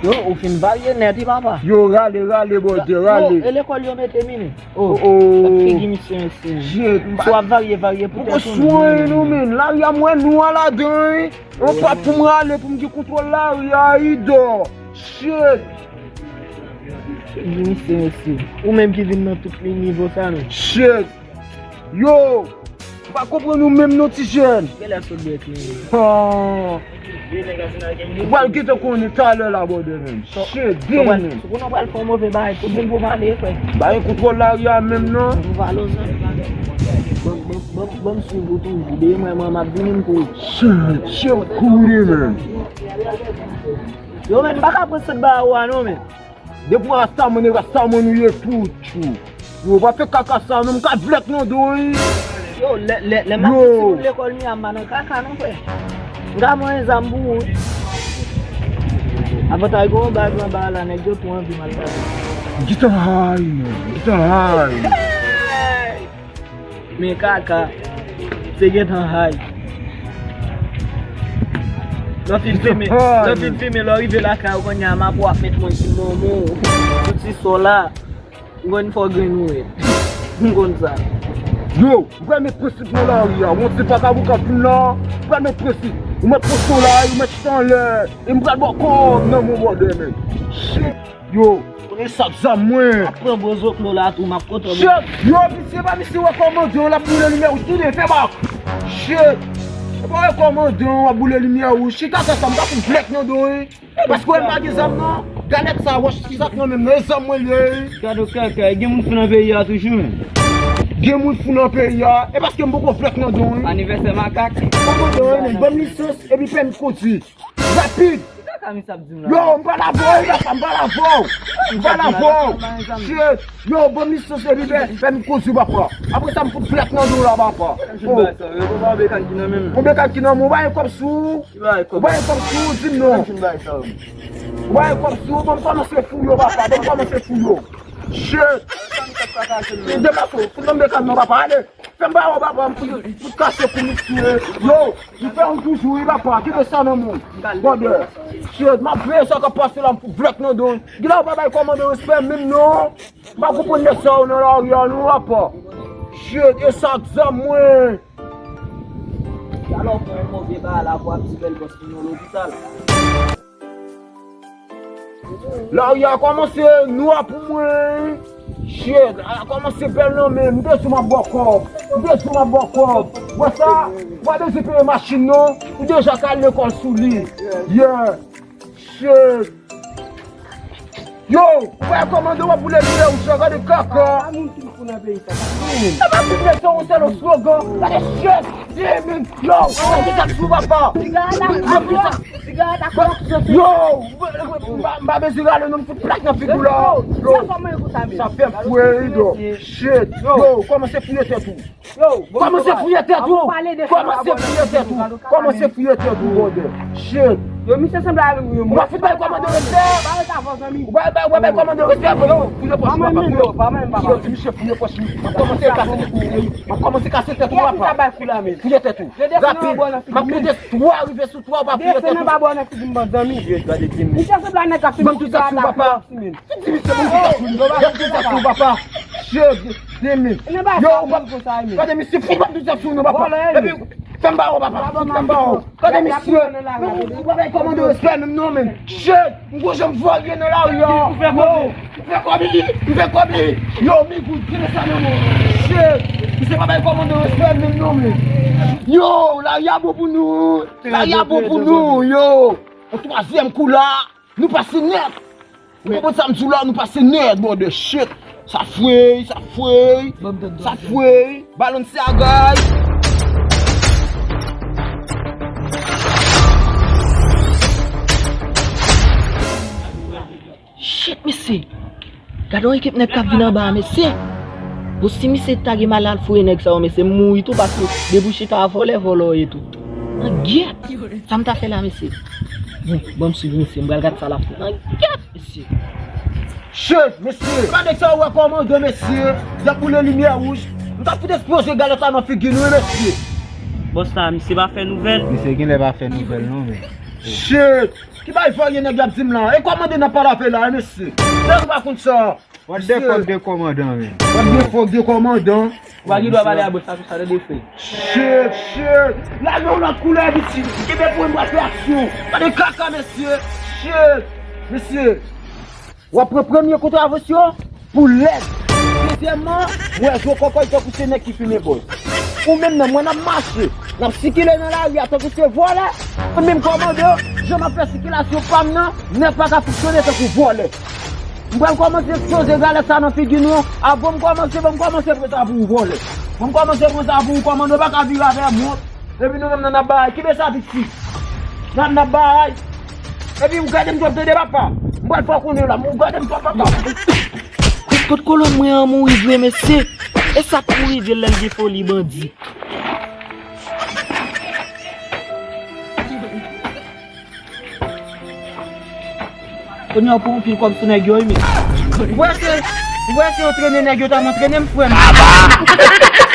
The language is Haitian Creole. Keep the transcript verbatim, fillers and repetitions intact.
Yo, ou fin varye nèt, wi, papa. Yo, rale, rale, bòdè, rale. Yo, e lekòl yo mete mini? Oh, oh, oh. Figi misye, mesye. Shit, m pa... Si w ap varye, varye pou tèt ou. Poko swen nou, men. Lari a mwen nwa ladan, wi. Yon pa pou m rale, pou m gen kontwòl lari a, idò. Shit. Figi misye, mesye. Ou menm ki vin nan tout li nivo sa, men. Shit. Yo, m pa konprann ou menm non, ti jèn. Genlè sot dwèt li ye. Ah. Ou pral gentan konnen talè la, bòdè, menm. Shit, damn, menm. Ou konnen w pral fè yon move bagay, tout moun pou pale, frè. Ba gen kontwòl lari a menm non. Pou pale, zan. Ban m, ban m, ban m, ban m swiv ou toujou. Dèyè mwen, mwen, m ap vini, m kouri. Shit, shit, kouri, menm. Yo, men, m pa ka pran sèt ba ou a non, men. Depi w Rastaman, e Rastaman ou ye tou, tchou. Yo, pa fè kaka sa non, m ka vlèk nan do w, wi. Yo, lè, lè, lè m ap di timoun lekòl mi a, m pa nan kaka non, frè. M ka pran zam pou ou, wi. Avantay gen yon baz anba la, nèg yo tou anvi m al pase. Gentan high, man. Gentan high. Men kaka, se gentan high. Lè w fin fimen, lè w fin fimen, lè w rive lakay ou kounye a, m ap w ap met mwen sou manman w. Tout ti sò la, m konn fè w grenn ou rèd. M konn sa. Yo, m pral met prensip nan lari a. Ou se pa ka bouka vin la. M pral met prensip. Ou mèt poste w la, ou mèt chita anlè. E m pral ba w kòb nan men w, bòdè, men. Shit. Yo, konnen sa k zam mwen. M ap pran bon zoklo la tou, m ap kontan. Shit! Yo, misye pa misye wè kòmandan, l ap boule limyè wouj, tounen, fè bak. Shit! Ou pa wè kòmandan, w ap boule limyè wouj. Chita atè sa, m ka fout vlèk nan do w, wi. Paske w wè m pa gen zam non. Galèt sa, wòch sa k nan men m nan, e zam mwen li ye, wi. Gade w kaka, gen moun fou nan peyi a toujou, men. Gen moun fou nan peyi a, e paske m poko vlèk nan do w, wi. Anivèsè makak. Kòmandan, wi, men, ban m lisans, epi pèmi kondwi. Rapid! Ki kaka misye ap di m la? Yo, m pale avè w, wi, papa, m pale avè w. M pale avè w. Shit. Yo, ban m lisans epi pèmi kondwi, papa. Apre sa, m fout vlèk nan do w la, papa. Yo, pa yon bekan ki nan men m. Yon bekan ki nan men w, ou pa gen kòb sou ou? Ou pa gen kòb sou ou, di m non. Ou pa gen kòb sou ou, ban m kòmanse fouye w, papa. Ban m kòmanse fouye w. Shit. Depase w, fout nan bekan nan, papa, ale. Fè m ba w, papa, m fout, m fout kase kou misye. Yo, m fè yon toujou, wi, papa, kite sa nan men w. Bòdè. Shit, m ap veye sa k ap pase la, m fout vlèk nan do w. Gila, ou pa bay kòmandan respè menm non. M pa konprann nèg sa yo nan lari a non, papa. Shit, e sa k zam mwen. Talè w pran yon move bagay la pou ap di bèl bòs pou nou lopital. Lari a kòmanse nwa pou mwen. Shit, a kòmanse bèl nan men m. M te di w m ap ba w kòb. M te di w m ap ba w kòb. Wè sa? Ou pa bezwen peye machin non. Ou deja ka al lekòl sou li. Yeah. Shit. Yo, ou wè kòmandan w ap boule limyè wouj la, gade kaka. Pa moun ki fou nan peyi sa, pa moun. E pa tout nèg sa yon sèl slogan. Gade shit. Yeah, man. Yo, ou wè ki sa k sou papa. Yo, m pa, m pa bezwen rale non, m fout plak nan figi w la. Yo, sa fè m fwe, idò. Shit. Yo, kòmanse fouye tèt ou. Kòmanse fouye tèt ou. Kòmanse fouye tèt ou. Kòmanse fouye tèt ou, bòdè. Shit. Yo, misye sanble avèk yon... Ou pa fout bay kòmandan respè. Ou pa bay, ou pa bay kòmandan respè, bro. Fouye pòch ou, papa. Fouye pòch ou. Yo, ti misye fouye pòch ou. M ap kòmanse kase tèt ou, papa. Fouye tèt ou. Rapid. M ap konte twa, rive sou twa, ou pa fouye tèt ou. Desann anba bò nan figi m, bann zanmi. Shit, gade ti misye. Misye sanble nèg k ap fini. Ban m tou tèt sou, papa. Ti misye, ban m tou tèt sou, papa. Ban m tou tèt sou, papa. Shit, demi. Yo, ou pa... Gade misye, fout ban m tou tèt sou, non, papa. Epi, fè m ba w, papa. Fout fè m ba w. Gade misye. Ou pa bay kòmandan respè menm non, men. Shit, m gon janm vòlye nan lari a. Yo, m fè kòb li, m fè kòb li. Yo, mi goud, kite sa nan men w. Shit, misye pa bay kòmandan respè menm non, men. Yo, lari a bon pou nou. Lari a bon pou nou, yo. Yon twazyèm kou la. Nou pase nèt. Ou konprann sa m di w la, nou pase nèt, bòdè, shit. Sa frey, sa frey, sa frey. Balon se agay. Shit, mesye. Gade yon ekip nèg k ap vin anba a, mesye. Bon, si misye ta gen mal al fouye nèg sa yo, mesye, m mouri tou, paske depi w chita a vòlè, vòlè w ye tou. An gyèt! Sa m ta fè la, mesye? Bon, bon, m swiv misye, m pral gad sa l ap fè. An gyèt, mesye! Shit, mesye! Pa nèg sa yo wè kòmandan, mesye! Y ap boule limyè wouj. M ta fout esploze galèt la nan figi nou, wi, mesye! Bòs la, misye pa fè nouvèl. Misye genlè pa fè nouvèl, non, men. Shit! Ki bay varye nèg y ap di m la? E kòmandan n ap pale avè la, mesye. Nèg ou pa konn sa. What the fuck de kòmandan, men? What the fuck de kòmandan? Ou pa gen dwa pale a bòs la konsa, tande, frè. Shit, shit. Lage yon lòt koulè, piti. Kenbe pou mwen, m pral fè aksyon. Gade kaka, mesye. Shit. Mesye. W ap pran premye kontravans yo pou lèd. Dezyèmman, m wè zo kòkòy tankou se nèg ki fimen bòz. Ou menm nan, mwen n ap mache, n ap sikile nan lari a tankou se vòlè. Mwen menm kòmandan, jan m ap fè sikilasyon pa m nan, nèg pa ka fonksyone tankou vòlè. M pral kòmanse eksploze galèt sa nan figi nou. Avan m kòmanse, ban m kòmanse pran sa pou ou, vòlè. Ban m kòmanse pran sa pou ou, kòmandan, ou pa ka viv avè m, non. Epi nou menm nan n ap bagay. Kenbe sa, piti. N ap, n ap bagay. Epi ou gade m twòp, tande, papa. M pral fè w konnen la, ou gade m twòp, papa. Kot, kot kolonn mwen an mouri vre, mesye? E sa k pou rive l lè l gen foli bandi? Kounye a w pran anpil kòb sou nèg yo, wi, mesye. Ou wè se, ou wè se yo trennen nèg yo, ta m antrene m, frè m.